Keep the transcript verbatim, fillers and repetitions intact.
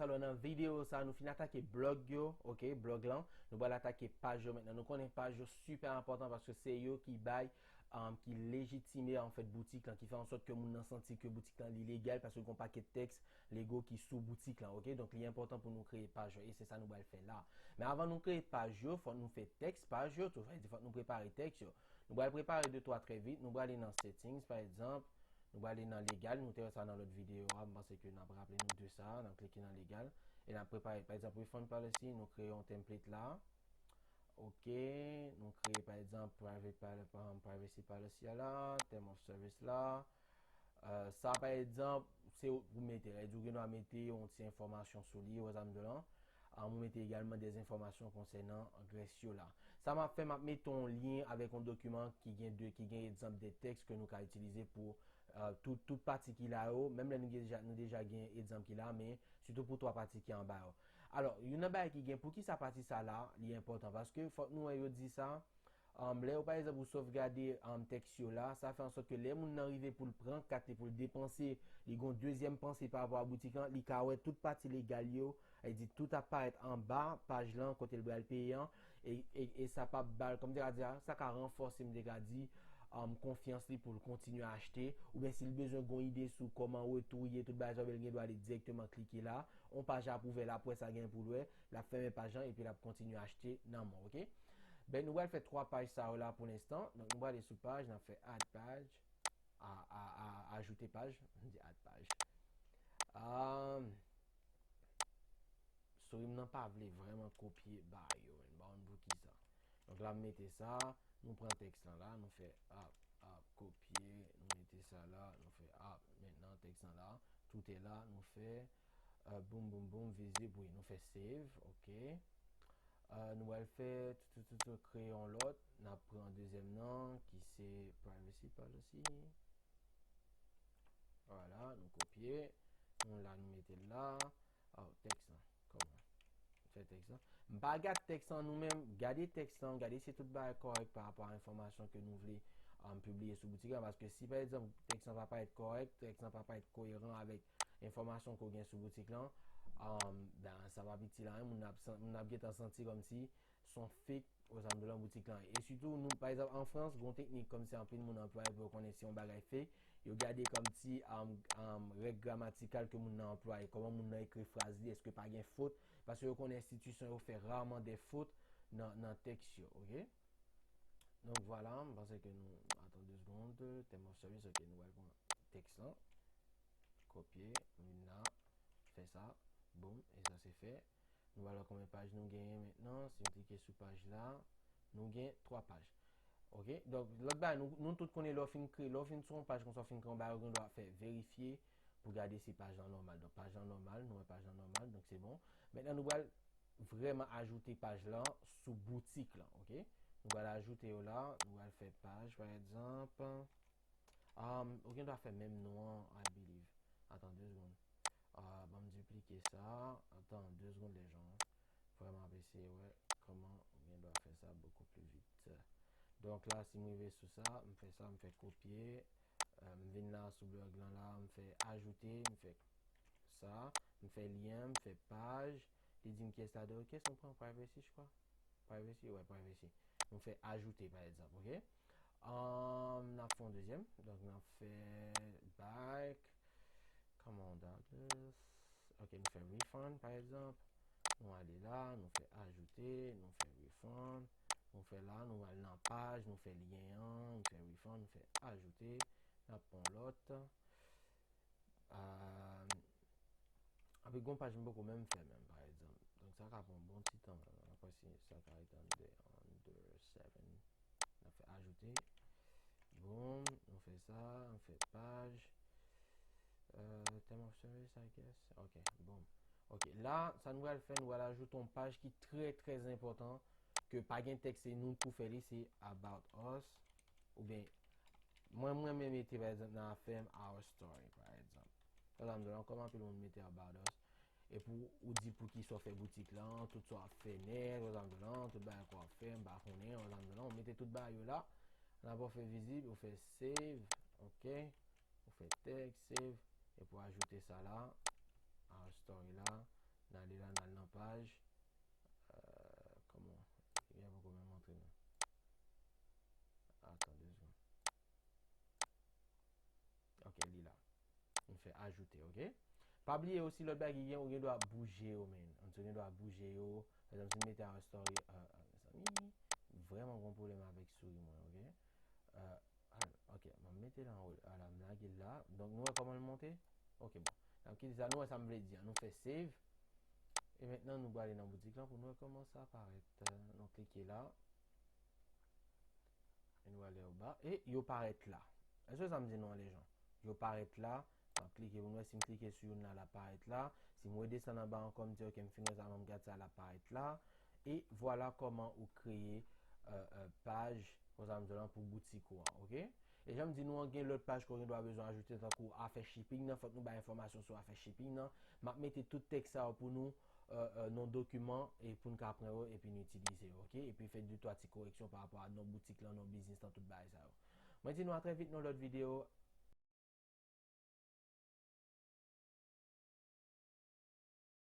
Alò, nan videyo sa, nou fin atake blòg yo, ok, blòg lan. Nou pral atake paj yo mentnan. Nou konnen paj yo sipè enpòtan paske se yo ki bay, um, ki lejitime, anfèt, boutik lan, ki fè ansòt ke moun nan santi ke boutik lan li legal paske gon pakèt tèks lego ki sou boutik lan, ok? Donk, li enpòtan pou nou kreye paj yo e se sa nou pral fè la. Men avan nou kreye paj yo, fòk nou fè tèks paj yo tou. Sa vle di fòk nou prepare tèks yo. Nou pral prepare de twa trè vit. Nou prale nan settings, pa egzanp. Nou prale nan legal. Nou te wè sa nan lòt videyo a. M panse ke n ap raple nou de sa. N ap klike nan legal. E n ap prepare, pa egzanp, refund policy. Nou kreye yon template la. Ok. Nou kreye, pa egzanp, private poli- um, privacy policy a la. Term of service la. Uh, sa, pa egzanp, se ou pou mete. Sa vle di ou gen dwa mete yon ti enfòmasyon sou li, ou wè sa m di w lan. Um, ou mete egalman de enfòmasyon konsènan grès yo la. Sa m ap fè, m ap mete yon lyen avèk yon dokiman ki gen de, ki gen egzanp de tèks ke nou ka itilize pou, uh, tout, tout pati ki la yo. Menm lè nou gen deja, nou deja gen egzanp ki la, men sitou pou twa pati ki anba yo. Alò, youn nan bagay ki gen, poukisa pati sa la, li enpòtan? Paske fòk nou wè yo di sa, um, lè yo, pa egzanp, ou sovgade, um, tèks yo la, sa fè ansòt ke lè moun nan rive pou l pran kat li, pou l depanse, li gon dezyèm panse pa rapò a boutik lan, li ka wè tout pati legal yo, e di tout ap parèt anba paj lan kote l pral peye an, e, e, e sa p ap ba l, kòm m te ka di a, sa ka ranfòse, m te ka di, um, konfyans li pou l kontinye achte, oubyen si l bezwen gon ide sou kòman retou ye, tout bagay sa, oubyen l gen dwa ale dirèkteman klike la, yon paj ap ouvè, l ap wè sa gen pou l wè, l ap fèmen paj lan, epi l ap kontinye achte nan men w, ok? Ben, nou pral fè twa paj sa yo la pou lenstan. Donk, nou prale sou paj, n ap fè add page, a, a, a, ajoute paj, m di add paj. Um, Souri m nan pa vle vrèman kopye bagay yo, men m pa konn poukisa. Donk la, m mete sa, nou pran tèks lan la, nou fè ap, ap, kopye, nou mete sa la, nou fè ap. Mentnan, tèks lan la, tout e la, nou fè, euh, boum, boum, boum, vizib, wi, nou fè save, ok. Euh, nou pral fè, tout, tout, tout, tout, kreye yon lòt, n ap pran dezyèm nan, ki se privacy policy. Vwala, nou kopye. Nou la, nou mete l la. Oh, tèks lan. Kòman? Fè tèks lan. M pa gad tèks lan nou menm. Gade tèks lan, gade si tout bagay kòrèk pa rapò a enfòmasyon ke nou vle, um, pibliye sou boutik lan. Paske si, pa egzanp, tèks lan pa parèt kòrèk, tèks lan pa parèt koyeran avèk enfòmasyon ke w gen sou boutik lan, um, ben, sa p ap itil anyen. Moun ap san-, moun ap gentan santi kòmsi se yon fake, ou sa m di w lan, boutik lan. E sitou, nou, pa egzanp, an Frans, gon teknik kòmsi anpil moun anplwaye pou yo konnen si yon bagay fake. Yo gade kòmsi, um, um, règ gramatikal ke moun nan anplwaye, kòman moun nan ekri fraz li, èske pa gen fot, paske yo konnen enstitisyon yo fè raman de fot nan, nan tèks yo, ok? Donk, vwala, m panse ke nou, atann de segonn, term of service, ok, nou pral pran tèks lan, kopye, m vin la, fè sa, boum, e sa se fè. Nou pral wè konbyen paj nou genyen mentnan. Si m klike sou paj la, nou gen twa paj. Ok? Donk, lòt bagay, nou, nou tout konnen lè w fin kreye, lè w fin sou yon paj konsa, w fin kreye yon bagay, ou gen dwa fè verifye pou gade si paj lan nòmal. Donk, paj lan nòmal, nou wè paj lan nòmal, donk se bon. Mentnan, nou pral vrèman ajoute paj lan sou boutik lan, ok? Nou pral ajoute yo la, nou pral fè paj, pa egzanp. Um, ou gen dwa fè menm non an, I believe. Atann de segonn. Ah, ban m diplike sa. Atann de segonn, lèzanmi. Vrèman, ap eseye wè kòman ou gen dwa fè sa beaucoup plus vite. Donk la, si m rive sou sa, m fè sa, m fè kopye. Euh, m vin la sou blòg lan la, m fè ajoute, m fè sa, m fè lyen, m fè paj. Li di m kiyès la de, kiyès nou pran, privacy, je crois. Privacy, wè, privacy. Nou fè ajoute, pa egzanp, ok? Um, n ap fè yon dezyèm. Donk, n ap fè back. Come on, Douglas. Ok, nou fè refund, pa egzanp. Nou ale la, nou fè ajoute, nou fè refund. Nou fè la, nou al nan paj, nou fè lyen an, nou fè refund, nou fè ajoute. N ap pran lòt. Ah, epi gon paj m poko menm fè menm, pa egzanp. Donk, sa ka pran bon ti tan. Ann wè si sa ka ret anndan, anndan seven. N ap fè ajoute. Boum, nou fè sa, nou fè paj. Euh, term of service, I guess. Ok, boum. Ok, la, sa nou pral fè, nou pral ajoute yon paj ki trè, trè enpòtan, ke pa gen tèks, se nou pou fè li, se about us. Oubyen, mwen, mwen renmen mete, pa egzanp, nan afè m, our story, pa egzanp. Wè sa m di w lan, kòm anpil moun mete about us. Epi ou di poukisa w fè boutik lan, tout sa w ap fè nèt, wè sa m di w lan, tout bagay ke w ap fè, m pa konnen, wè sa m di w lan, ou mete tout bagay yo la. N ap fè vizib, ou fè save, ok. Ou fè tèks, save, epi ou ajoute sa la, our story la, N ale la, n al nan paj. Euh, kòman? Li poko menm antre non. Attends deux secondes. Ok, li la. M fè ajoute, ok? Pa bliye osi lòt bagay ki gen, ou gen dwa bouje yo, men. Ou gen dwa bouje yo. Pa egzanp, si m mete a story, euh, euh, mezanmi, vrèman gon pwoblèm avèk souri mwen, ok? Euh, al, ok, m ap mete l anwo, ala, m lage l la. Donk, nou wè kòman l monte? Ok, bon. N ap kite sa, nou wè sa m vle di an. Nou fè save. E mentnan, nou prale nan boutik lan pou nou wè kòman sa parèt. Euh, nou klike la. E nou ale anba. E yo parèt la. Èske sa m di nou an, lejan? Yo parèt la. M ap klike pou m wè si m klike sou youn la, l ap parèt la. Si m redesann anba ankò, m di, ok, m fin wè sa, m gad sa, l ap parèt la. E vwala kòman ou kreye, euh, euh, paj, konsa m di w lan, pou boutik ou an, ok? E jan m di nou an, gen lòt paj ke w gen dwa bezwen ajoute, tankou afè shipping nan, fòk nou bay enfòmasyon sou afè shipping nan. M ap mete tout tèks sa yo pou nou, euh, euh, nan dokiman, e pou n ka pran yo, epi n itilize yo, ok? Epi fè de twa ti koreksyon pa rapò a non boutik lan, non biznis lan, tout bagay sa yo. Mwen di nou a trè vit nan lòt videyo.